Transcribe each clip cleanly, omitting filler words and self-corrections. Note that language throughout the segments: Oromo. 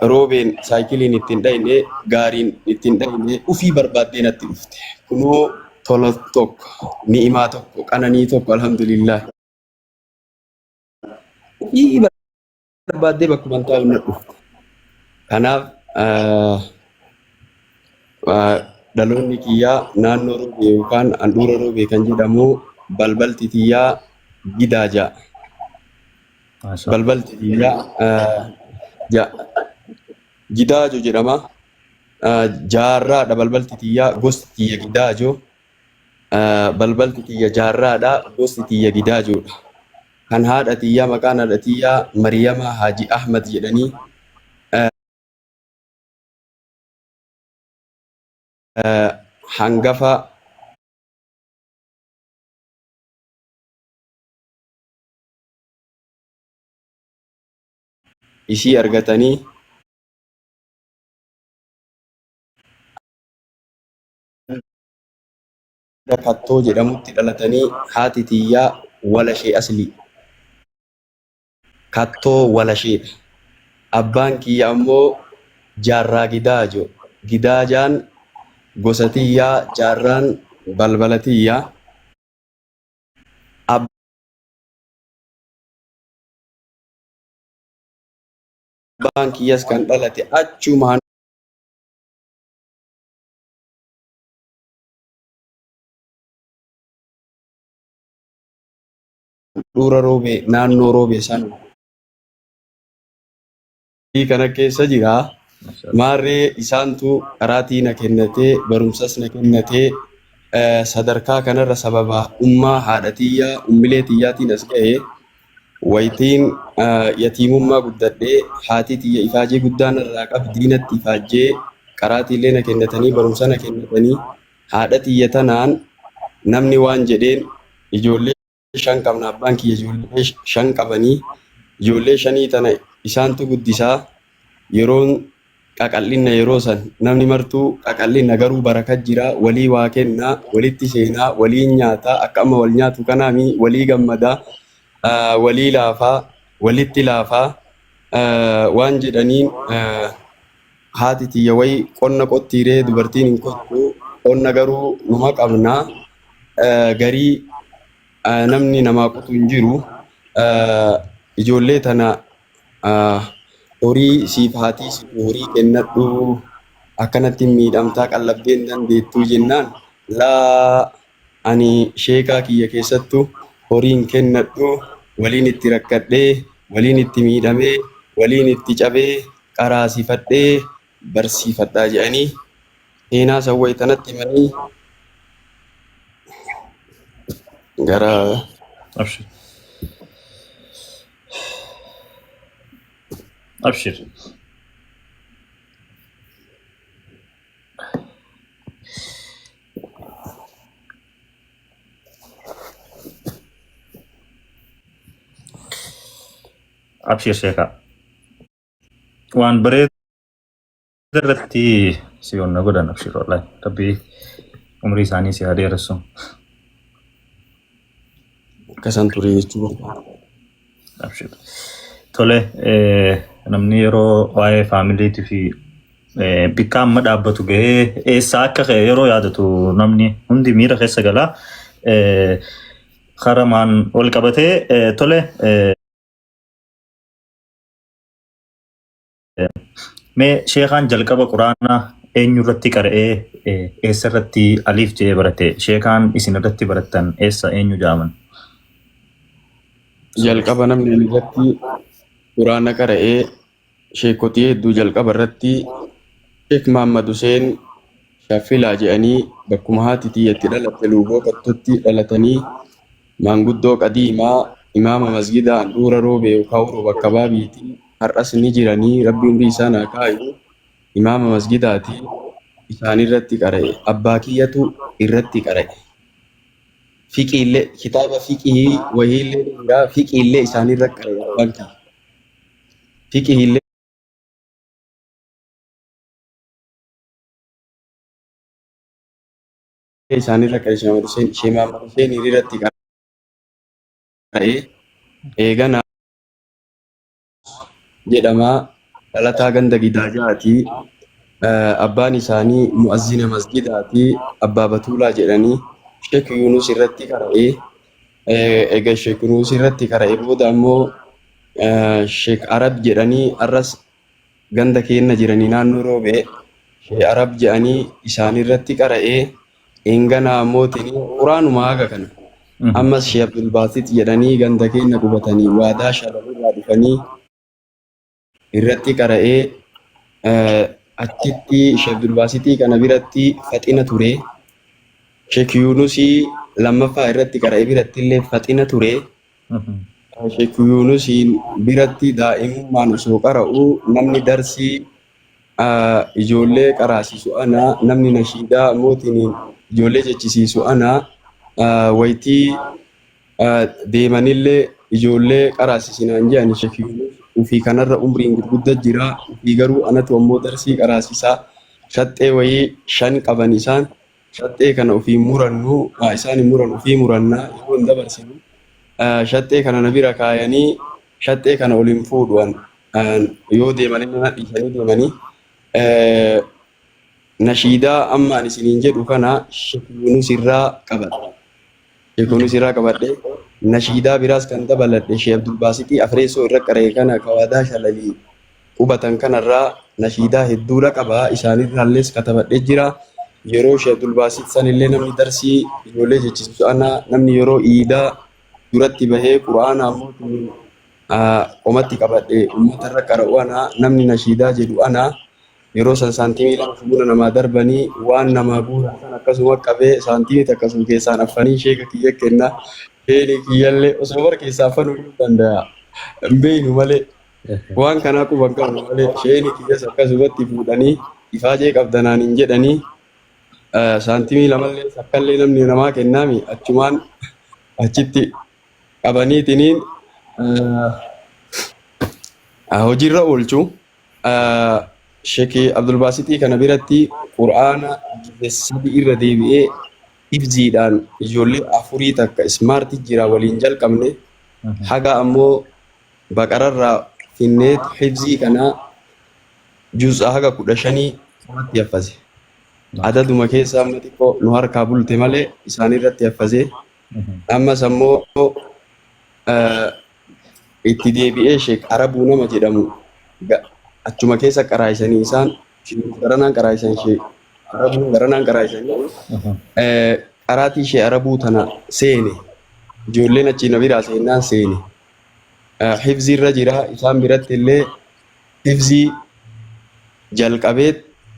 Roobeen saayikiliin ittiin dhayne, gaariin ittiin dhayne, ufii barbaaddee natti dhufte. Kunoo tola tokko, ni'imaa tokko, qananii tokko, alhamdulillah. Ufii barbaaddee bakkuma hin taa'u na dhufte. Kanaaf dhaloonni kiyyaa naannoo Roobee yookaan handhuura Roobee kan jedhamu balbalti tiyyaa Gidaa ja'a. Maashaa. Balbalti tiyyaa Gidaajo jedhama. Jaarraadha balbalti tiyyaa, gosti tiyya Gidaajo. Balbalti tiyya Jaarraadha, gosti tiyya Gidaajoodha. Kan haadha tiyyaa maqaan haadha tiyyaa Mariyama Haaji Ahmad jedhanii hangafa isii argatanii Kattoo jedhamutti dhalatanii haati tiyyaa Walashee Aslii. Kattoo Walasheedha. Abbaan kiyya ammoo Jaarraa Gidaajo. Gidaajaan gosa tiyyaa, Jaarraan balbala tiyya. Abbaan kiyyas kan dhalate achuma handhuura Roobee, naannoo Roobee sana. Kana keessa jira. Maarree isaantu qaraatii na kennatee, barumsas na kennatee, sadarkaa kanarra sababa ummaa haadha tiyyaa, ummilee tiyyaatiin as ga'e. Wayitiin yatiimummaa guddadhee haati tiyya ifaajee guddaa narraa qabdii natti ifaajjee qaraatiillee na kennatanii barumsa na kennatanii haadha tiyya tanaan namni waan jedheen ijoollee shan qabna, abbaan kiyya ijoollee shan qabanii ijoollee shanii tana isaantu guddisaa yeroon qaqal'inna yeroo san namni martuu qaqal'inna garuu baraka jira, walii waa kennaa, walitti seenaa, waliin nyaataa, akka amma wal nyaatu kanaami walii gammadaa, walii laafaa, walitti laafaa waan jedhaniin haati tiyya wayi qonna qottiiree dubartiin hin qottu, qonna garuu numa qabna, garii namni namaa qotu hin jiru, ijoollee tana horii siif haatii siif horii kennadhu, akkanatti miidhamtaa qallabdee hin dandeettuu jennaan, laa ani sheekaa kiyya keessattu horii hin kennadhu, waliin itti rakkadhee, waliin itti miidhamee, waliin itti cabee, qaraasifadhee barsiifadhaa jedhanii seenaa san wayitanatti himanii gara Abshir. Abshir. Abshir sheekaa. Waan bareeda irratti si onna godhan abshir wallahi. Rabbi umrii isaanii si haa dheeressu. Akkasan ture jechuu barbaada. Abshir. Tole, namni yeroo waa'ee faamiliitii fi bikka amma dhaabbatu gahee eessaa akka ka'e yeroo yaadatu namni hundi miira keessa gala. Karamaan wal qabatee tole. Mee sheekaan jalqaba quraana eenyu irratti qara'ee eessa irratti aliif jedhee barate? Sheekaan isin irratti barattan eessa eenyu jedhaman? Jalqaba namni inni irratti quraana qara'ee sheekotii hedduu jalqaba irratti Sheek Mahammad Huseen Shaffilaa jedhanii bakkuma haati tiyya itti dhalatte Luuboo Kattutti dhalatanii maanguddoo qadiimaa imaama masgidaa handhuura Roobee yookaan Roob akkabaabiiti har'as ni jiranii, rabbi umrii isaan haa kaayu, imaama masgidaati isaan irratti qara'e, abbaa kiyyatu irratti qara'e. Fiqiillee kitaaba fiqihii wahiillee ni jira, fiqiillee isaan irra qara'e abbaan kiyya, fiqihiillee isaanirra qara'e. Sheek Ahmad Hussein, Sheek Muhammad Hussein irratti qara'e eegana jedhama. Dhalataa ganda Gidaajaati. Abbaan isaanii mu'azzina masjidaati. Abbaa Batuulaa jedhanii Sheek Yuunus irratti qara'ee eega Sheek Yuunus irratti qara'ee booda ammoo Sheek Arab jedhanii arras ganda keenna jiranii naannoo Roobee Sheek Arab jedhanii isaanirratti qara'ee eengana ammootiin quraanuma haga kana. Ammas Sheek Abdulbaasit jedhanii ganda keenna qubatanii waadaa shalalirraa dhufanii irratti qara'ee achitti Sheek Abdulbaasitii kana biratti faxina ture. Sheek Yuunusii lammaffaa irratti qara'ee biratti illee faxina ture. Sheek Yuunusiin biratti daa'imummaan osoo qara'u namni darsii ijoollee qaraasisu ana, namni nashiidaa mootiin ijoollee jechisiisu ana, wayitii deemanillee ijoollee qaraasisinaan jedhan Sheek Yuunus ufii kanarra umriin gurgudda jira, ufii garuu anatu ammoo darsii qaraasisaa shaxxee wayii 5 qaban isaan shaxxee kana ufii murannu isaan hin muran ufii murannaa yeroo hin dabarsinu shaxxee kana na bira kaayanii shaxxee kana ol hin fuudhu yoo deemanillee na dhiisanii deemanii nashiidaa amma ani isiniin jedhu kana Sheek Yuunus irraa qabadhe. Sheek Yuunus irraa qabadhe. Nashiidaa biraas kan dabaladhe Sheek Abdulbaasitii Afreessoo irra qara'e kana kawaadaa shalalii qubatan kanarraa nashiidaa hedduudha qaba. Isaanirraallees katabadhee jira. Yeroo Sheek Abdulbaasit sanillee namni darsii ijoollee jechisiisu ana namni yeroo iidaa duratti bahee quraana ammoo qomatti qabadhe uummatarra qara'u ana namni nashiidaa jedhu ana. Yeroo san saantimii 2 fuula namaa darbanii waan namaa guuran san akkasuma qabee saantimii takka sun keessaan affanii sheeka kiyya kenna. Sheeni kiyyallee osoo bar keessaa affanuu hin danda'a. Hin beeynu malee. Waan kanaa quba hin qabnu malee sheeni kiyyas akkasumatti fuudhanii ifaajee qabdanaan hin jedhanii saantimii lamallee takkallee namni namaa kennaami achumaan achitti qabaniitiniin hojiirra oolchu. Sheek Abdulbaasitii kana biratti Qur'aana 3 irra deebi'ee hifziidhaan ijoollee afurii takka ismaarti jira waliin jalqabne haga ammoo baqararraa finneet hifzii kana juz'a haga 15 qomatti haffase. Adaduma keessa amma xiqqoo nu harkaa bulte malee isaanirratti haffase. Ammas ammoo itti deebi'ee Sheek Arabuu nama jedhamu achuma keessa qaraayisanii isaan garanaan qaraayisan Sheek Arabuun garanaan qaraayisanii qaraatii Sheek Arabuu tana seene ijoolleen achii na biraa seennaan seene hifzii irra jira isaan biratti illee hifzii jalqabee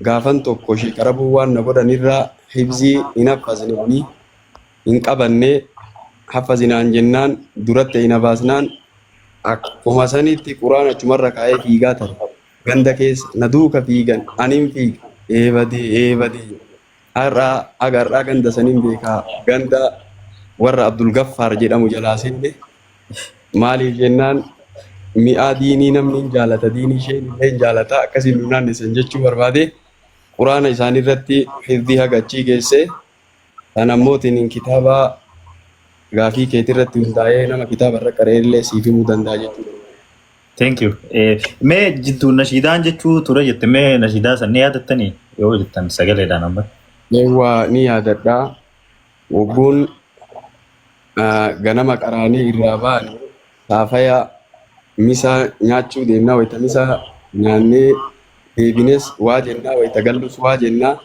gaafan tokko Sheek Arabuu waan na godhanirraa hifzii hin haffazne ani hin qabanne haffazinaan jennaan duratti hin habaasnaan akkuma sanitti quraan achumarra kaa'ee fiigaa tare ganda keessa na duuka fiigan anin fiiga eebadee eebadee har'aa haga har'aa ganda saniin beekaa ganda warra Abdul Gaffaar jedhamu jalaa seene maaliif jennaan mi'aa diinii namni hin jaalata diinii isheen illee hin jaalata akkasiin nu naannessan jechuu barbaade quraana isaaniirratti hifdii haga achii geesse. Kan ammootiin kitaaba gaafii keetirratti hundaa'ee nama kitaaba irra qara'e illee siif himuu danda'a jechuudha. Thank you. Mee jidduu nashiidaan jechuu ture jette mee nashiidaa san ni yaadattanii yoo jettan sagaleedhaan amma. Eewwa ni yaadadha. Wogguun ganama qaraanii irraa ba'an saafaya misaa nyaachuu deemnaa wayita misaa nyaannee deebines waa jennaa wayita gallus waa jennaa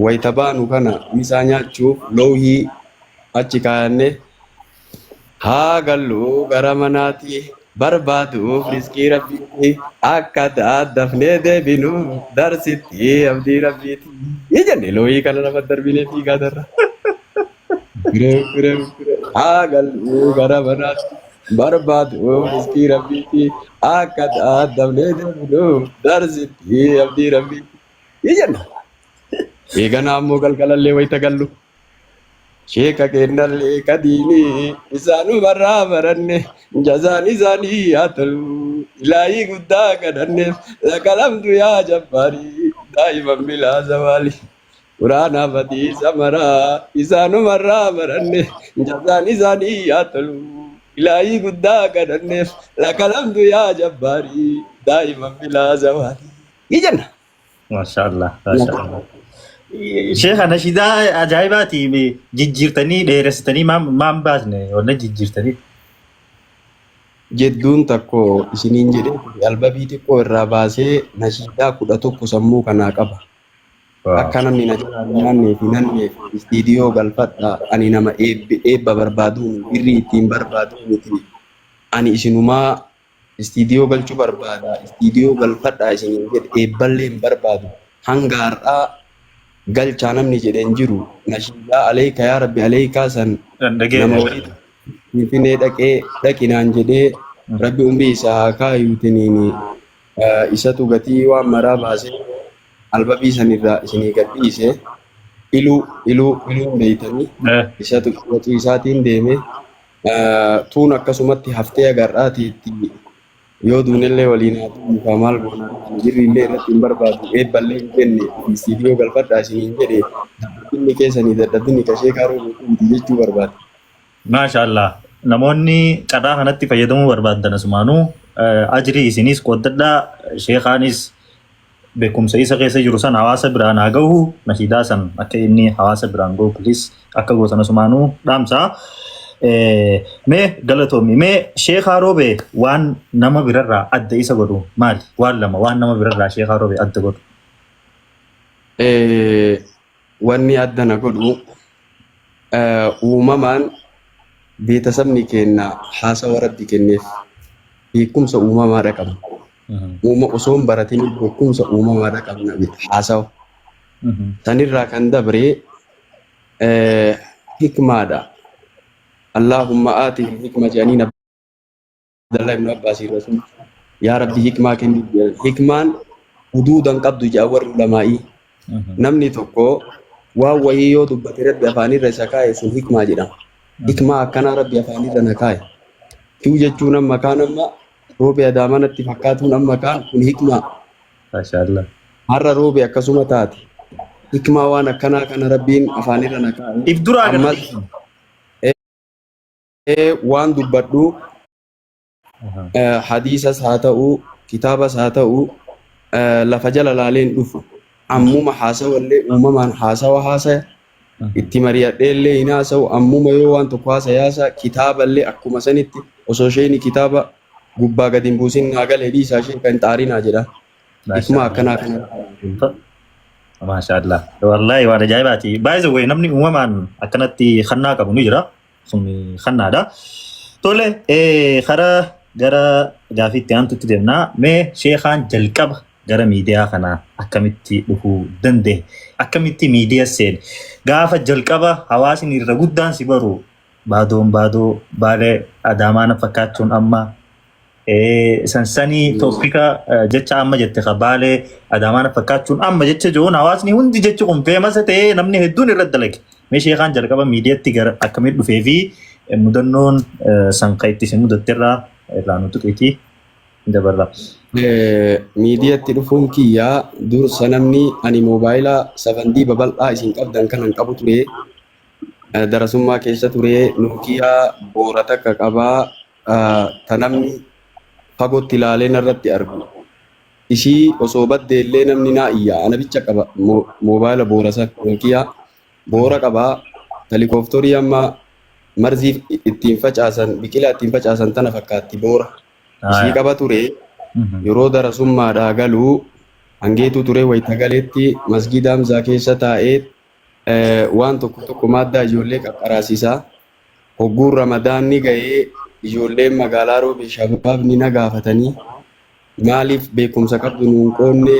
Wayita baanu kana misaa nyaachuuf loohii achi kaayannee haa gallu gara manaati barbaaduuf riskii rabbiitti akka dafnee deebinu darsitti abdii rabbiiti jenne loohii kana nama darbinee fiigaa darra. Firee firee firee haa gallu gara manaatti barbaaduuf riskii rabbiitti akka dafnee deebinu darsitti abdii rabbiiti. Ni jenna. Eeganaa ammoo galgalallee wayita gallu. Sheeka kennallee kadiinii isaanumarraa baranne jazaan isaanii haa tolu. Ilaahii guddaa kadhanneef lakalamtu yaa jabbaarii daa'iman bilaa zawaali. Quraana fatiisa maraa isaanumarraa baranne jazaan isaanii haa tolu. Ilaahii guddaa kadhanneef lakal hamdu yaa jabbaarii daa'iman bilaa zawaalii. Ni jenna. Maashaallah. Maashaallah. Sheekha nashidaa ajaa'ibaati jijjiirtanii dheeressitanii maan baasne wanna jijjiirtanii. Jedduun tokko isiniin jedhee ture albabii xiqqoo irraa baasee nashiidaa 11 sammuu kanaa qaba. Akka namni na jalaa hin nyaannee fi nanneef istiidiyoo galfadha. Ani nama eebba barbaaduu birrii ittiin barbaaduu miti. Ani isinumaa istiidiyoo galchuu barbaada. Istiidiyoo galfadhaa isiniin jedhe eebballee hin barbaadu. Hanga har'aa galchaa namni jedhe hin jiru. Nashiidaa aleeyka yaa rabbi aleeykaa san nama wayii Finfinnee dhaqee dhaqi naan jedhee rabbi umrii isaa haa kaayuutiniin isatu gatii waan maraa baasee albabii sanirraa isinii gad dhiise. Iluu iluu iluun beeytanii isatu wacii isaatiin deeme. Tuun akkasumatti haftee agar'aati itti yoo duunellee waliin haa duunu kaa maal goona ani birriillee irratti hin barbaadu eebballee hin kenne istiidiyoo galfadhaa isiniin jedhe dadhabbinni keessanii dadhabbinni ka sheekaa roobeetii miti jechuu barbaade. Maasha Allah. Namoonni carraa kanatti fayyadamuu barbaaddan asumaanuu ajrii isinis qooddadhaa sheekaanis beekumsa isa keessa jiru san hawaasa biraan haa gahu nashiidaa san akka inni hawaasa biraan gahu please akka gootan asumaanuu dhaamsa. Mee galatoomi mee sheekaa roobee waan nama birarraa adda isa godhu maali? Waan lama waan nama birarraa sheekaa roobee adda godhu. Wanni adda na godhu uumamaan beetasabni keenna haasawa rabbi kenneef beekumsa uumamaadha qabna. Uuma osoo hin baratin beekumsa uumamaadha qabna haasawa. Sanirraa kan dabre hikmaadha. Allaahumma aatihi hikma jedhanii Abdallah ibn Abbaas Rasuul yaa Rabbi hikmaa kenni jedhan. Hikmaan huduuda hin qabdu jedhan warri ulamaa'ii. Namni tokko waan wayii yoo dubbate Rabbi afaanirra isa kaa'e sun hikmaa jedhama. Hikmaa akkanaa Rabbi afaanirra na kaa'e. Kiw jechuun amma kaan amma roobe adaamaa natti fakkaatuun amma kaan kun hikmaa. Maashaallah. Har'a roobe akkasuma taate. Hikmaa waan akkanaa kana Rabbiin afaanirra na kaa'e. If duraa Ammas agarsiisa. waan dubbadhu hadiisas haa ta'u kitaabas haa ta'u lafa jala laaleen dhufu ammuma haasawallee uumamaan haasawa haasaya itti mari'adhee illee hin haasa'u ammuma yoo waan tokko haasaya haasaya kitaaballee akkuma sanitti osoo isheen kitaaba gubbaa gadi hin buusin naa galee dhiisaa isheen kan xaarinaa jedha hikmaa akkanaa kana Maashaallah. Wallaahi waan ajaa'ibaati. By the way namni uumamaan akkanatti kannaa qabu ni jira. Sun kannaadha. Tole karaa gara gaafiitti aantutti deemnaa. Mee sheekaan jalqaba gara miidiyaa kanaa akkamitti dhufuu danda'e? Akkamitti miidiyaa seene? Gaafa jalqaba hawaasni irra guddaan si baru baadoon baadoo baalee adaamaa na fakkaachuun amma Sansanii toopika jecha amma jette ka baalee adaamaa na fakkaachuun amma jecha jiruun hawaasni hundi jechi kun feemasa ta'ee namni hedduun irratti dalage. Mee sheekaan jalqaba miidiyaatti gara akkamitti dhufee fi mudannoon san kan itti isin mudatte irraa irraa nu tuqiitii dabarra. Miidiyatti dhufuun kiyya dursa namni ani moobaayila safandii babal'aa isin qabdan kanan qabu ture. Darasummaa keessa ture Nookiyaa boora takka qabaa ta namni fagootti ilaalee narratti argu. Ishii osoo badde illee namni naa iyya. Ana bicha qaba moobaayila boora san Nookiyaa boora qaba. Telikooftorii amma marzii ittiin facaasan biqilaa ittiin facaasan tana fakkaatti boora. Ishii qaba ture. Yeroo darasummaadhaa galu hangeetuu ture wayita galetti masgiida Hamzaa keessa taa'ee waan tokko tokko maaddaa ijoollee qaqqaraasisa. Hogguun Ramadaanni ga'ee ijoolleen magaalaa Roobee shabaabni na gaafatanii maaliif beekumsa qabdu nuun qoodne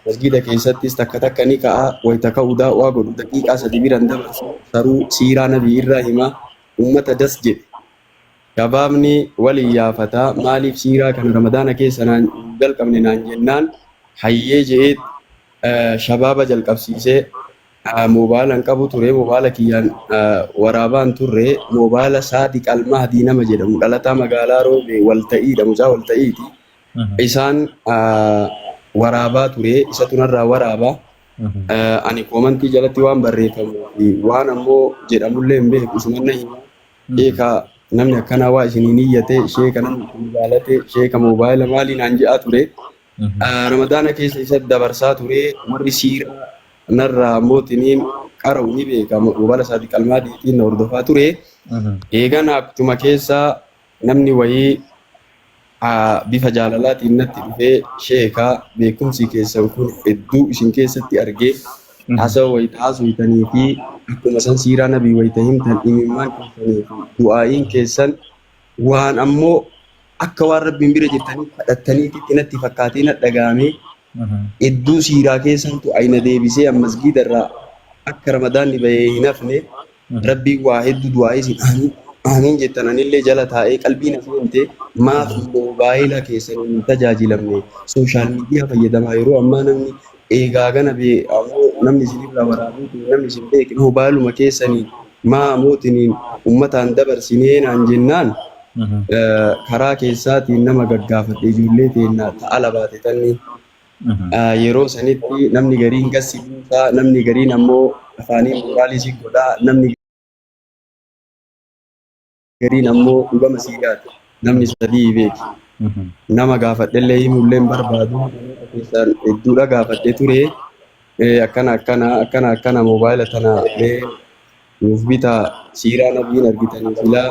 masgiida keessattis takka takka ni ka'a wayita ka'u daa'waa godhu daqiiqaa sadi biran dabarsu saruu siiraa nabii irraa hima ummata das jedhe. Shabaabni wal iyyaafata maaliif siiraa kana Ramadaana keessa naan jalqabne naan jennaan hayyee je'eet shabaaba jalqabsiisee moobaala hin qabu ture moobaala kiyyaan waraabaan turre moobaala Saadiq Almahdii nama jedhamu dhalataa magaalaa Roobee walta'iidha mucaa walta'iiti isaan waraabaa ture isatu narraa waraaba ani koomantii jalatti waan barreeffamuu fi waan ammoo jedhamullee hin beeku isuman na hima beeka. Namni akkanaa waa isiniin iyyate, sheeka namni isin jaalate, sheeka moobaayila maalii naan je'aa ture. Ramadaana keessa isa dabarsaa ture. Warri siiraa narraa mootiniin qara'u ni beeka. Moobaayila Saadiq Almaadiitiin na hordofaa ture. Eegana akkuma keessa namni wayii bifa jaalalaatiin natti dhufee, sheeka, beekumsi keessan kun hedduu isin keessatti argee, haasawa wayita haasofitanii fi akkuma san siiraa nabii wayita himtan, imimmaan keessanii fi du'aa'iin keessan waan ammoo akka waan Rabbiin bira jirtanii kadhattaniititti natti fakkaatee na dhaga'ame. Hedduu siiraa keessantu ayna deebisee masgiida irraa akka Ramadaanni bahee hin hafne. Rabbiin waa hedduu du'aa'ii isin aamiin aamiin jettan anillee jala taa'ee qalbii na seente. Maaf moobaayila keessan hin tajaajilamne, social media fayyadamaa? Yeroo ammaa namni eegaa gana bee ammoo namni isinirraa waraabee namni isin beekne moobaayiluma keessanii maa mootiniin ummataan dabarsinee naan jennaan, karaa keessaatiin nama gaggaafadhe, ijoollee teennaa ta'ala baate tanni. Yeroo sanitti namni gariin gassi buusaa, namni gariin ammoo afaanii mooraalii si godhaa, namni gariin ammoo dhugama siiraati. Namni sadii beeki. Nama gaafadhellee himullee hin barbaadu. Namoota keessaan hedduudha gaafadhe ture. Akkana akkana akkana akkana, moobaayila tana mee nuuf bitaa, siiraa nabiin argitanii silaa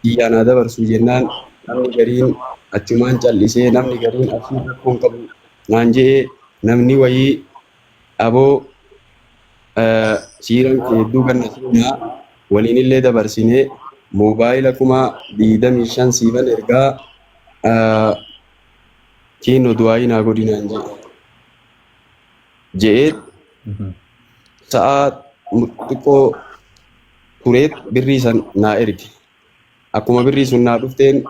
xiyyaanaa dabarsuu jennaan, namni gariin achumaan callisee, namni gariin absii rakkoon qabu naan je'ee, namni wayii aboo siiraan kee hedduu ganna seenaa waliinillee dabarsinee, moobaayila 25,000 siifan ergaa, kiinno du'aayii naa godhi naan je'ee, sa'aa xiqqoo tureet birrii san naa erge. Akkuma birrii sun naa dhufteen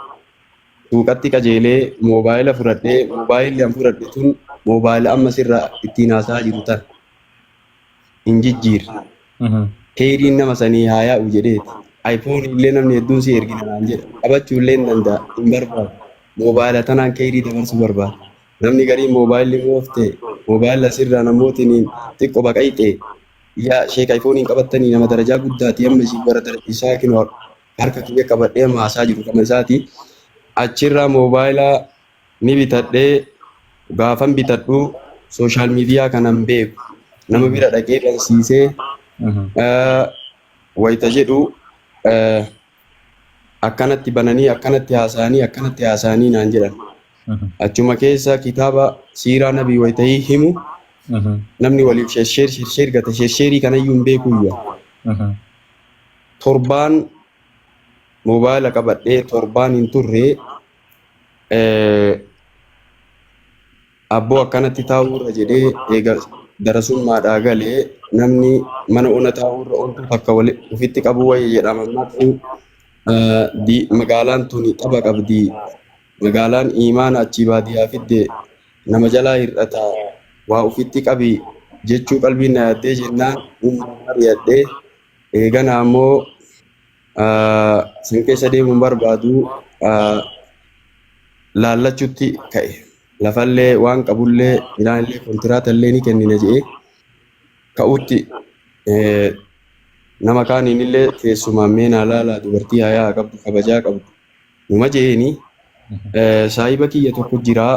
suuqatti qajeelee moobaayila fudhadhee, moobaayilli an fudhadhe tun moobaayila amma sirraa ittiin haasa'aa jiru tan hin jijjiirre. Keeyriin nama sanii haa yaa'u jedheeti. iPhone illee namni hedduun si ergina naan jedha. Qabachuu illee hin danda'a. Hin barbaadu. Moobaayila tanaan keeyrii dabarsuu barbaada. Namni gariin moobaayilli moofte, moobaayila sirraa namootiin xiqqoo baqayxe, yaa sheek iPhone hin qabattanii, nama darajaa guddaati, amma isin bara isaa kinoo harka kiyya qabadhee amma haasaa jiru kama isaati. Achirraa moobaayila ni bitadhee, gaafan bitadhu social media kanan beeku. Nama bira dhaqee barsiisee wayita jedhu, akkanatti bananii, akkanatti haasa'anii, akkanatti haasa'anii naan jedhan. Achuma keessa kitaaba siiraa nabii wayitayii himu namni waliif share share gata, share kanayyuu hin beekuyyuu. Torbaan moobaayila qabadhee torbaan hin turre, abboo akkanatti taa'uurra jedhee, eega darasummaadhaa galee namni mana ona taa'uurra ontuu takka ofitti qabuu wayya jedhama. Ammaatti magaalaan tuni tapha qabdi. Magaalaan imaana achii baadiyyaa fidde nama jalaa hir'ata, waa ofitti qabi jechuu qalbiin na yaaddee jennaan uumaan mari'adhee, eegana ammoo san keessa deemuun barbaadu laallachuutti ka'e. Lafallee waan qabullee midhaanillee kontiraata illee ni kennina jedhee ka'utti, nama kaaniin illee keessumaan meenaa laalaa, dubartii hayaa qabdu, kabajaa qabdu numa jeeni. Saahiba kiyya tokko jira,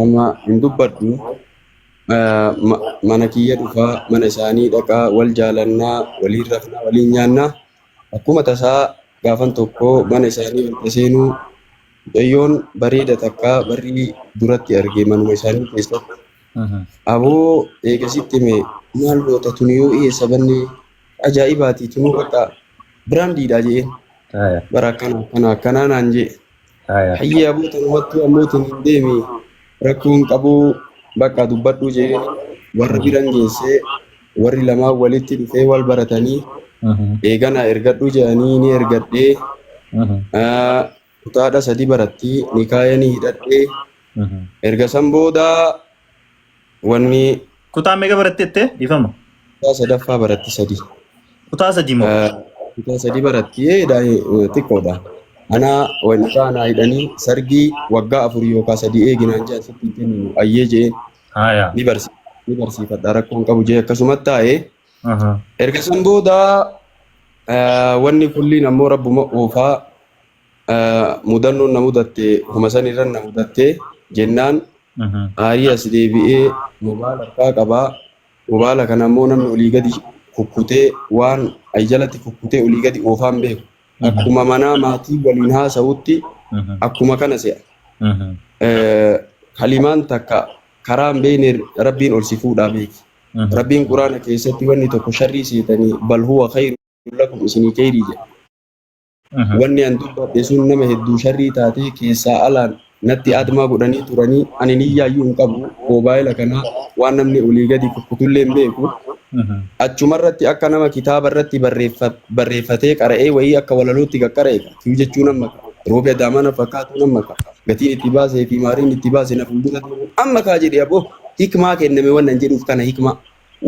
amma hin dubbadhu. Mana kiyya dhufaa, mana isaanii dhaqaa, wal jaalannaa, waliin rafnaa, waliin nyaannaa. Akkuma tasaa gaafan tokko mana isaanii wanta seenuu mucayyoon bareeda takka barrii duratti arge manuma isaanii keessatti. Aboo eegasitti hime, maal goota tuni, yoo eessa banne ajaa'ibaati tunuu, bakka biraandiidha jeen. Bara akkana akkana akkanaa naan jee. Hayyee aboo, tanumattuu ammoo tun hin deemi, rakkoon qabuu, bakka dubbadhu jeen. Warra biran geessee, warri lamaan walitti dhufee wal baratanii, eegana ergadhu jedhanii ni ergadhee, kutaadha sadi baratti, nikaaya ni hidhadhee. Erga san booda wanni Kutaa meeqa baratte jettee, dhiifama? Kutaa sadaffaa baratti, sadi. Kutaa sadii moo? Kutaa sadi baratti, xiqqoodha. Ana nikaa naa hidhanii, sargii waggaa 4 yookaan 3 eeginaan jedhan, sitti hin kenninu ayyee jeen. Ni barsiifadha, rakkoon qabu jee, akkasumatti taa'ee. Erga san booda wanni kulliin ammoo rabbuma oofaa. Mudannoon na mudatte homa san irra na mudatte jennaan aarii as deebi'ee mobaala harkaa qabaa. Mobaala kana immoo namni olii gadi kukkutee waan ay jalatti kukkutee olii gadi oofaan beeku. Akkuma manaa maatii waliin haasa'utti akkuma kana se'a. Kalimaan takka karaa hin beekne Rabbiin ol si fuudhaa beeki. Rabbiin Quraana keessatti wanni tokko sharrii seetanii bal huwa khayrun lakum isinii kheyrii jedha. Wanni an dubbadhe sun nama hedduu sharrii taatee keessaa alaan natti admaa godhanii turanii ani niyyaayyuu hin qabu moobaayila kana waan namni olii gadi kukkutullee hin beeku. Achumarratti akka nama kitaaba irratti barreeffatee qara'ee wayii akka walalootti qaqqara'e kiyu jechuun amma ka roobi adaamaa na fakkaatu amma ka gatiin itti baasee fi maariin itti baase na fuuldura deemu amma kaa jedhe aboo hikmaa kenname wannan jedhuuf kana hikmaa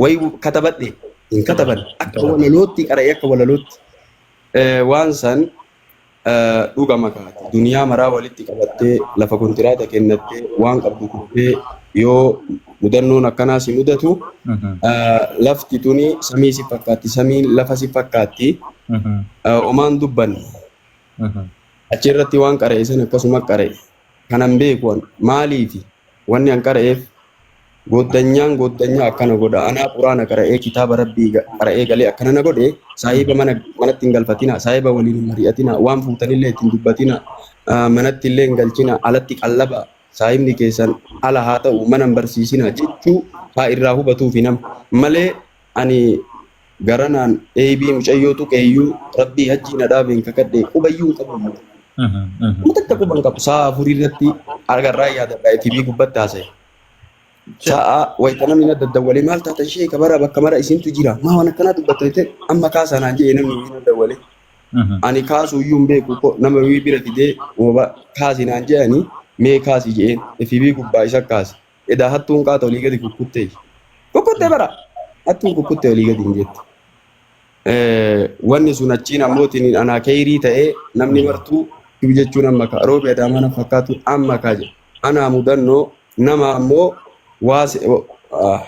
wayi katabadhe hin kataban akka walalootti qara'ee akka walalootti waan san dhugama kaati. Duniyaa maraa walitti qabattee lafa kontiraata kennattee waan qabdu kuttee yoo mudannoon akkanaa si mudatu lafti tuni samii si fakkaatti samiin lafa si fakkaatti omaan dubbanne achirratti waan qara'e san akkasuma qara'e kanan beeku an maaliifi wanni an qara'eef Gooddanyaan gooddanyaa akkana godha. Anaa quraana qara'ee kitaaba rabbii qara'ee galee akkana na godhe saahiba mana manatti hin galfatina saahiba waliin hin mari'atina waan fuutanillee ittiin dubbatina manatti illee hin galchina alatti qallaba saahibni keessan ala haa ta'u mana hin barsiisina jechuu haa irraa hubatuufi nama malee ani garanaan eeybii mucayyoo tuqeeyyuu rabbii hajjii na dhaabeen kakadhe qubayyuu hin qabu. Kuma takka quba hin qabu sa'a afurii irratti agarraa yaadadha FB gubbatti haasa'e. Sa'a wayita namni na daddawwalee maal taatan sheeka bara bakka mara isintu jira maa waan akkanaa dubbatta jettee amma kaasaa naan jedhe namni wayii na dawwalee. Ani kaasuu iyyuu hin beeku ko nama wayii bira fidee mooba kaasi naan jedhani mee kaasi jedheen FB gubbaa isa kaase. Edaa hattuun qaata olii gadi kukkuttee. Kukkuttee bara hattuun kukkuttee olii gadi hin jettu. Wanni sun achiin ammootiin anaa keeyrii ta'ee namni martuu jechuun amma kaa roobi adaamaa na fakkaatu amma kaa jedhe. Anaa mudannoo nama ammoo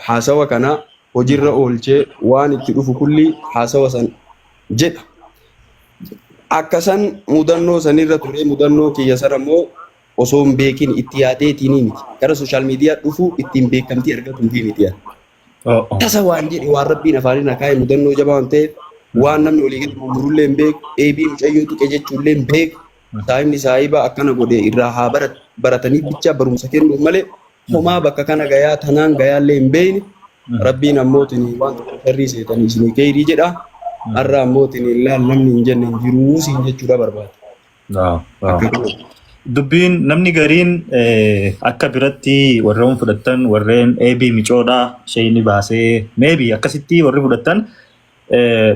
haasawa kana hojiirra oolchee waan itti dhufu kulli haasawa san jedha. Akka san mudannoo sanirra turee mudannoo kiyya san ammoo osoo hin beekin itti yaadeetiin miti. Gara sooshaal miidiyaa dhufuu ittiin beekamtii argatuufii miti. Tasa waan jedhe waan rabbiin afaaniin akaa'e mudannoo jabaa waan ta'eef waan namni olii gadi murmurullee hin beeku eebii mucayyoo tuqe jechuullee hin beeku saahibni saahiba akkana godhe irraa haa baratanii bicha barumsa kennuuf malee homaa bakka kana gayaa tanaan gayaallee hin beekne rabbiin ammootiin waan tokko sharrii seetanii isinii keeyrii jedha har'a ammootiin laal namni hin jenne hin jiruu siin jechuudha barbaada. Akka kana. Dubbiin namni gariin akka biratti warreen fudhattan warreen eebii micoodhaa isheen baasee maybe akkasitti warri fudhattan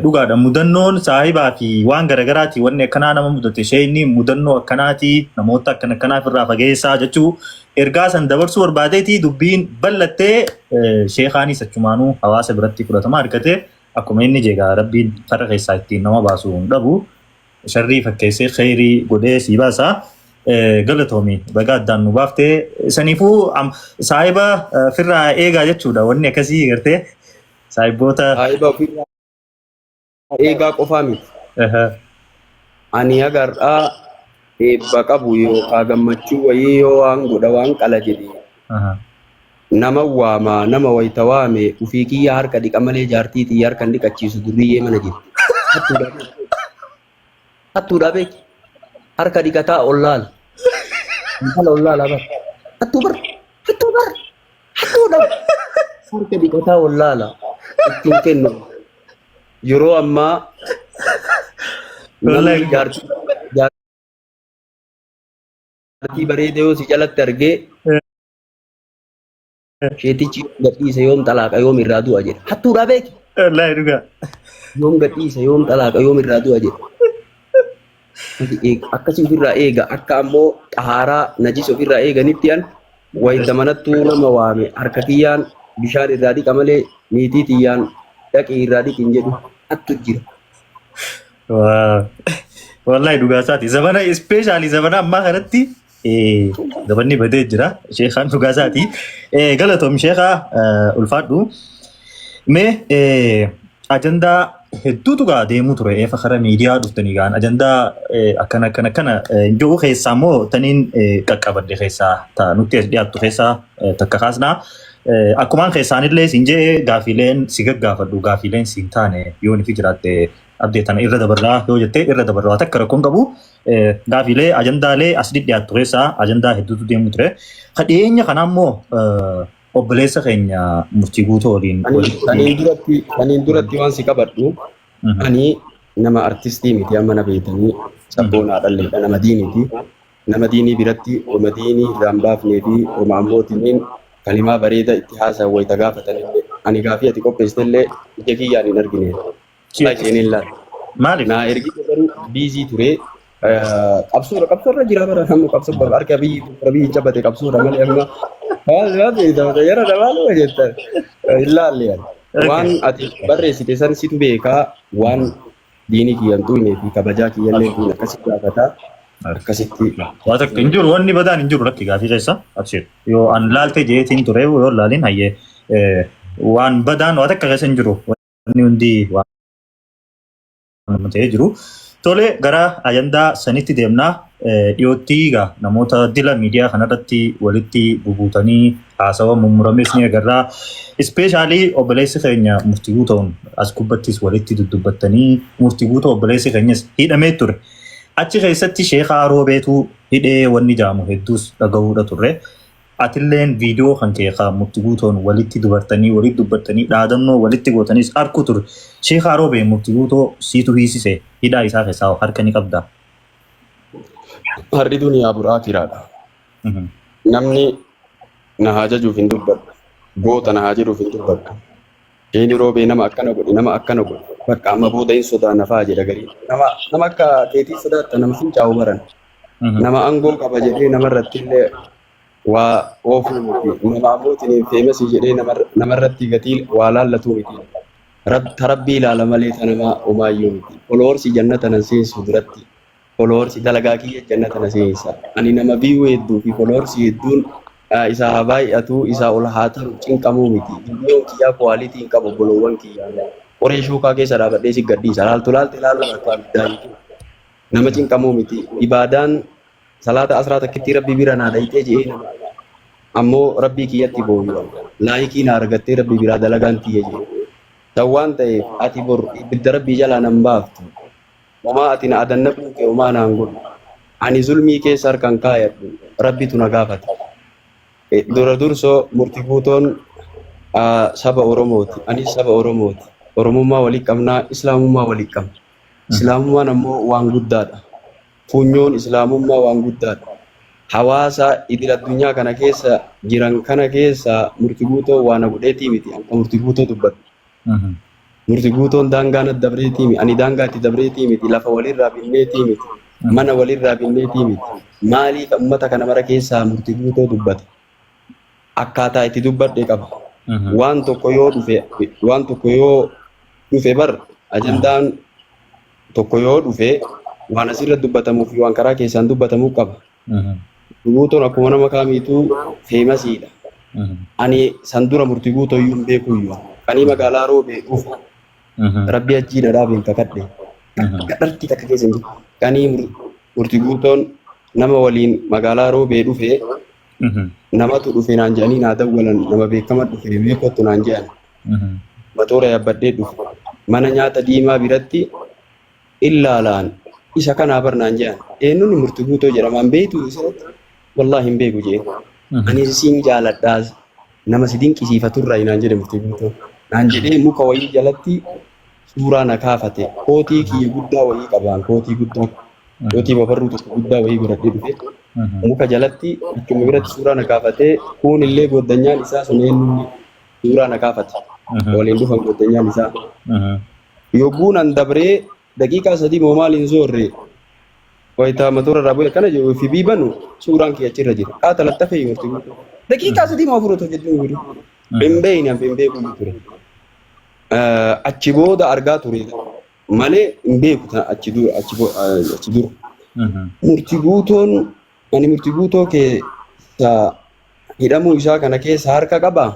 dhugaadha. Mudannoon saahibaa fi waan garagaraati wanni akkanaa nama mudate isheen mudannoo akkanaati namoota akkana akkanaaf irraa fageessaa jechuu ergaa san dabarsuu barbaadeeti dubbiin bal'attee sheekaanis achumaanuu hawaasa biratti fudhatama argate akkuma inni jeegaa rabbiin karra keessaa ittiin nama baasu hin dhabu. Sharrii fakkeessee kheyrii godhee sii baasa. Galatoomi baga addaan nu baaftee saniifuu saahiba firraa eegaa jechuudha wanni akkasii gartee saahiboota. Saahiba ofirraa eegaa qofaa miti. Ani haga har'aa eebba qabu yookaa gammachuu wayii yoo waan godha waan qala jedhe nama waama nama wayita waame ufii kiyya harka dhiqa malee jaartii tiyya harka hin dhiqachiisu durriyyee mana jirti. Hattuudhaa beeki. Hattuudhaa beeki. Harka dhiqataa ollaala. Intala ollaala bar. Hattuu bar. Hattuu bar. Hattuudha. Harka dhiqataa ollaala. Ittiin kennu. Yeroo ammaa namni Wallaahi. jaartii jaartii bareeda yoo si jalatti argee sheetichi yoom gadhiisa yoom xalaaqa yoom irraa du'a jedha. Hattuudhaa beeki. Wallaahi dhugaa. Yoom gadhiisa yoom xalaaqa yoom irraa du'a jedha. Akkasii ofirraa eega akka ammoo xahaaraa najis ofirraa eeganitti an wayita manattuu nama waame harka kiyyaan bishaan irraa dhiqa malee niitii tiyyaan dhaqii irraa dhiqi hin jedhu hattu jira. Wallaahi dhugaa isaati. Zabana ispeeshaalii zabana ammaa kanatti zabanni badee jira. Sheekaan dhugaa isaati. Galatoom sheekaa ulfaadhu. Mee ajandaa Hedduutu gaa deemuu ture eefa kara miidiyaa dhuftanii gaan ajandaa akkana akkana akkana jiru keessaa immoo taniin qaqqabadde keessaa ta nutti as dhiyaattu keessaa takka kaasnaa. Akkumaan keessaanillee siin jee gaafiileen si gaggaafadhu gaafiileen siin taane yoo nifi jiraatte abdee tana irra dabarraa yoo jette irra dabarraa takka rakkoon qabu. Gaafiilee ajandaalee as dhiyaattu keessaa ajandaa hedduutu deemuu ture. Ka dhiyeenya kanaa immoo obboleessa keenya Murtii Guutuu waliin Aniin duratti waan si qabadhu, ani nama artistii miti. Amma na beektanii sabboonaa dhalleedha, nama diiniiti. Nama diinii biratti oma diinii irraa hin baafnee fi oma ammootiniin kalimaa bareeda itti haasa'a wayita gaafatanillee, ani gaafii ati qopheessitellee ija kiyyaan hin argine. Isheen hin laalle. Maaliif? Naa ergite garuu busy ture. Qabsoodha, qabsoorra jira bara namni qabsoo harka biyyi biyyi cabate qabsoodha malee amma maal maal beekta yara maal jettan hin laalle. Waan ati barreessite san situ beekaa. Waan diinii kiyyan tuqnee fi kabajaa kiyyallee tuqne akkasitti gaafataa akkasitti. Waa tokko hin jiru, wanni badaan hin jiru lakki gaafii keessa abshir. Yoo an laalte jeetiin ture yoo laalin hayyee waan badaan waa takka keessa hin jiru. Wanni hundi waan ta'ee jiru. Tole, gara ajandaa sanitti deemnaa. Dhiyootti egaa namoota dila miidiyaa kanarratti walitti bubuutanii haasawa mummurames ni agarraa. Especially obboleessi keenya Murtii Guutuun as gubbattis walitti dudubbattanii, Murtii Guutuu obboleessi keenyas hidhamee ture. Achi keessatti Sheekaa Roobeetu hidhee wanni jaamu hedduus dhagahuudha turre. Atilleen viidiyoo kan kee kan Murtii Guutuun walitti dubartanii walitti dubbattanii dhaadannoo walitti gootanis arkuu ture. Sheekaa Roobee Murtii Guutuu siitu hiisise, hidhaa isaa keessaa harka ni qabda. Har'i duniyaa buraa kiraadha. Namni na haa jajuuf hin dubbadhu. Goota na haa jedhuuf hin dubbadhu. Sheeni Roobee nama akkana godhe, nama akkana godhe. Bakka amma booda hin sodaanna fa'aa jedha garii. Nama akka keetii sodaatta, nama fincaa'u baran. Nama aangoo qaba jedhee namarratti illee waa oofuu miti. Nama abbootiin famous jedhee namarratti gatii waa laallatu miti. Ta rabbii ilaala malee ta namaa homaayyuu miti. Followers jannata nan seensu duratti. Followers dalagaa kiyya jannata na seensa. Ani nama view hedduu fi followers hedduun isaa haa baay'atu, isaa ol haa ta'u cinqamuu miti. Viidiyoon kiyyaa quality hin qabu, obboloowwan kiyyaa. Qoree shuukaa keessa dhaabadhee si gadhiisa. Laaltu laalte laaluu akka abiddaa. Nama cinqamuu miti. Ibaadaan salaata asraa takkitti rabbi bira naa dhayxee je'ee nama ammoo rabbii kiyyatti booyu. Like naa argattee rabbi biraa dalagaan tiyya jee. San waan ta'eef ati bor ibidda rabbii jalaa nan baaftu. Homaa ati na adannabuu kee homaa naan godhu. Ani zulmii keessa harkaan kaayadhu. Rabbitu na gaafata. Dura dursoo Murtii Guutoon saba Oromooti. Anis saba Oromooti. Oromummaa walii qabnaa, Islaamummaa walii qabna. Islaamummaan ammoo waan guddaadha. Funyoon Islaamummaa waan guddaadha. Hawaasa idil addunyaa kana keessa jiran kana keessa Murtii Guutoo waan na godheetii miti. Akka Murtii Guutoo dubbadhu. Murtii Guutoon daangaa na dabreetii miti. Ani daangaa itti dabreetii miti. Lafa walirraa binneetii miti. Mana walirraa binneetii miti. Maaliif ummata kana mara keessaa Murtii Guutoo dubbata? Akkaataa itti dubbadhe qaba. Waan tokko yoo dhufe, waan tokko yoo dhufe bar, ajandaan tokko yoo dhufe, waan asirra dubbatamuu fi waan karaa keessaan dubbatamuu qaba. Guutoon akkuma nama kaamiituu famousiidha. Ani san dura Murtii Guutoo iyyuu hin beekuyyuu. Ani magaalaa Roobee dhufu rabbi ajjii na dhaabeen kakadhe. Gadhartii takka keessa hin jiru. Qanii Murtii Guutoon nama waliin magaalaa Roobee dhufe, namatu dhufe naan jedhanii naa dawwalan, nama beekama dhufe beekottu naan jedhan. Matoora yaabbadhee dhufe. Mana nyaata diimaa biratti illaalaan isa kanaa bar naan jedhan. Eenyuun Murtii Guutoo jedhamaan beektu isatti? Wallaahi hin beeku jeen. Ani siin jaaladhaas nama si dinqisiifaturraa naan jedhe Murtii Guutoo. Naan jedhee muka wayii jalatti suuraa na kaafate. Kootii kiyya guddaa wayii qabaan, kootii guddaa, kootii babarruu tokko guddaa wayii godhadhee dhufe. Muka jalatti achuma biratti suuraa na kaafatee, kuun illee gooddanyaan isaa sun eenyuun suuraa na kaafate. Waliin dhufan gooddanyaan isaa. Yogguu nan dabree daqiiqaa 3 moo maal hin zoorre, wayitaa matoora irraa bu'e akkana jedhu fi banu suuraan kiyya achirra jira. Qaata lattafee Murtii Guutuu. Daqiiqaa 3 moo 4 otoo jechuun jiru. Hin beekne, hin beeku ture. Achi booda argaa ture malee hin beeku achi dura achi dura. Murtii Guutoon, ani Murtii Guutoo keessa hidhamuu isaa kana keessa harka qabaa?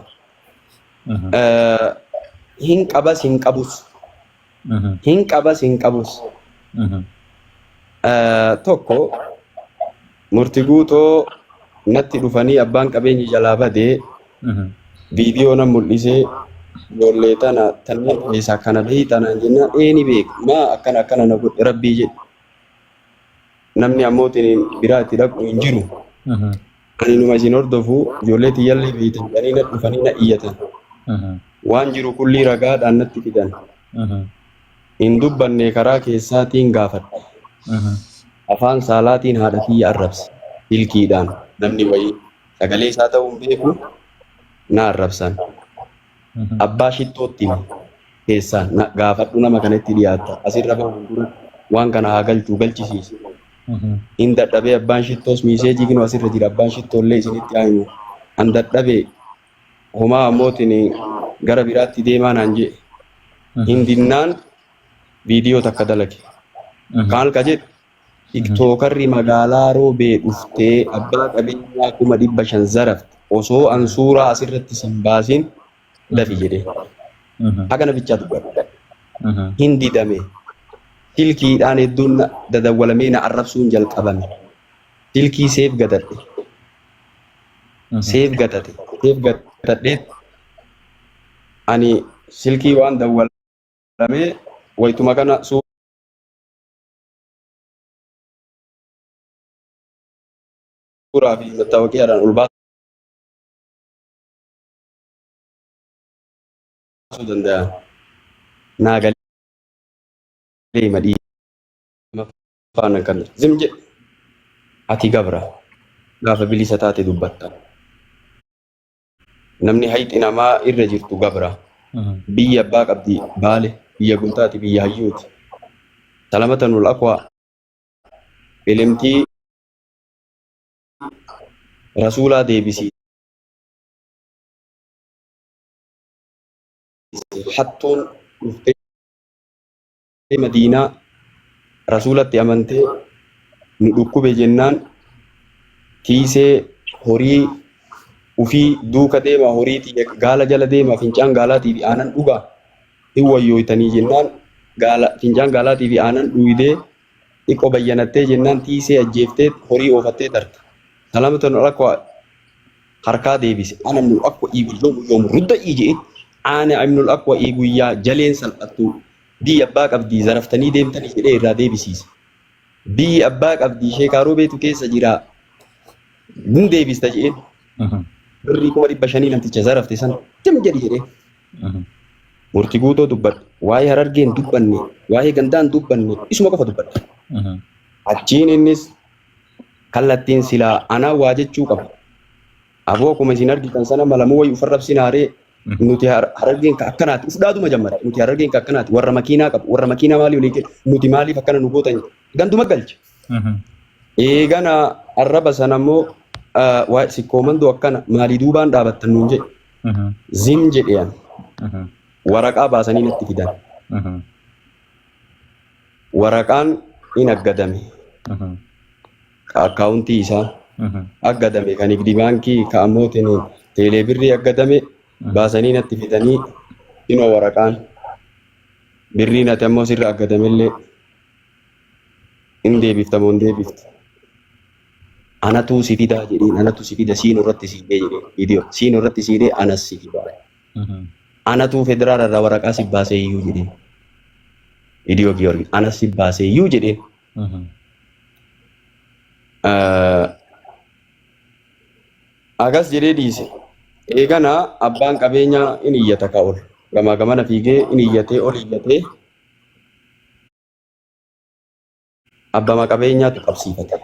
Hin qabas hin qabus. Hin qabas hin qabus. Tokko murti guutoo natti dhufanii abbaan qabeenyi jalaa badee viidiyoo nan mul'isee ijoollee tana tanneen keessaa kana beeyta naan jennaan ee ni beeka maa akkana akkana na godhe rabbii jedhe. Namni ammootiin biraa itti dhaqu hin jiru. Ani numa isin hordofu ijoollee tiyyallee beeytan jedhanii na dhufanii na iyyatan. Waan jiru kullii ragaadhaan natti fidan. Hin dubbanne karaa keessaatiin gaafadhe. Afaan saalaatiin haadha tiyya arrabse. Silkiidhaan namni wayii sagalee isaa ta'uu hin beeku na arrabsan. Abbaa shittootti hime keessaan na gaafadhu nama kanatti dhiyaatta asirra bahuun dura waan kana haa galchuu galchisiisi. Hin dadhabee abbaan shittoos miiseejii kinoo asirra jira abbaan shittoollee isinitti haa himu. An dadhabee homaa ammootiin gara biraatti deemaa naan jee. Hin dinnaan viidiyoo takka dalage. Kaan ka jedhu Tiktookarri magaalaa Roobee dhuftee abbaa qabeenyaa 500,000 zarafte osoo an suuraa asirratti sin baasin dafi jedhee. Hagana bichaa dubbadha. Hin didame. Silkiidhaan hedduun na dadawwalamee na arrabsuun jalqabame. Silkii seef gatadhe. Seef gatate. Seef gatadhee ani silkii waan dawwalamee wayituma kana suuraa fi mattaawoqiyaadhaan ol baasuu danda'a. Naa galee madhii faana kan zim jedhe ati gabra gaafa bilisa taate dubbatta. Namni hayxi namaa irra jirtu gabra. Biyya abbaa qabdi baale biyya gootaati biyya hayyuuti. Salamata nul akwaa ilimtii rasuulaa deebisi. Hattuun dhuftee Madiinaa rasuulatti amantee nu dhukkube jennaan tiisee horii ufii duuka deema horii tiyya gaala jala deema fincaan gaalaatii fi aanan dhugaa hin wayyooytanii jennaan gaala fincaan gaalaatii fi aanan dhuydee xiqqoo bayyanattee jennaan tiisee ajjeeftee horii oofattee tarte. Salamatan rakkoo harkaa deebise. Ana ibnul Akwa yoomu yoomu rudda jedhe. Ana ibnul Akwa guyyaa jaleen salphattu biyyi abbaa qabdii zaraftanii deemtanii jedhee irraa deebisiise. Biyyi abbaa qabdii sheekaa roobeetu keessa jira. Hin deebista jedheen. Birrii 500,000 namticha zarafte san tim jedhi jedhee. Murti guutoo dubbadhe. Waa'ee harargee hin dubbanne. Waa'ee gandaa hin dubbanne. Isuma qofa dubbadhe. Achiin innis kallattiin silaa anaa waa jechuu qaba. Aboo akkuma isin argitan sana malamuu wayi uf arrabsinaaree nuti harargeen ka akkanaati uf dhaaduma jammare nuti harargeen ka akkanaati warra makiinaa qabu warra makiinaa maalii olii kennu nuti maaliif akkana nu gootan ganduma galche. Eegana arraba sana immoo waa sikkoo mandoo akkana maalii duubaan dhaabattan nuun jedhe. Zim jedhe an waraqaa baasanii natti fidan. Waraqaan in aggadame. Akkaawuntii isaa aggadame kan Nigdi Baankii ka ammootiin teelee birrii aggadame baasanii natti fidanii inoo waraqaan birriin ati ammoo sirra aggadamellee in deebifta moo hin deebiftu. Anatu si fidaa jedheen anatu si fida siin irratti siidhee jedheen viidiyoo siin irratti siidhee anas si fidaa. Anatu federaala irraa waraqaa si baasee iyyuu jedheen. Viidiyoo Giyoorgis anas si baasee iyyuu jedheen. Agas jedhee dhiise. Eegana abbaan qabeenyaa in iyyata ka ol. Gamaa gamana fiigee in iyyatee ol iyyatee abbama qabeenyaatu qabsiifate.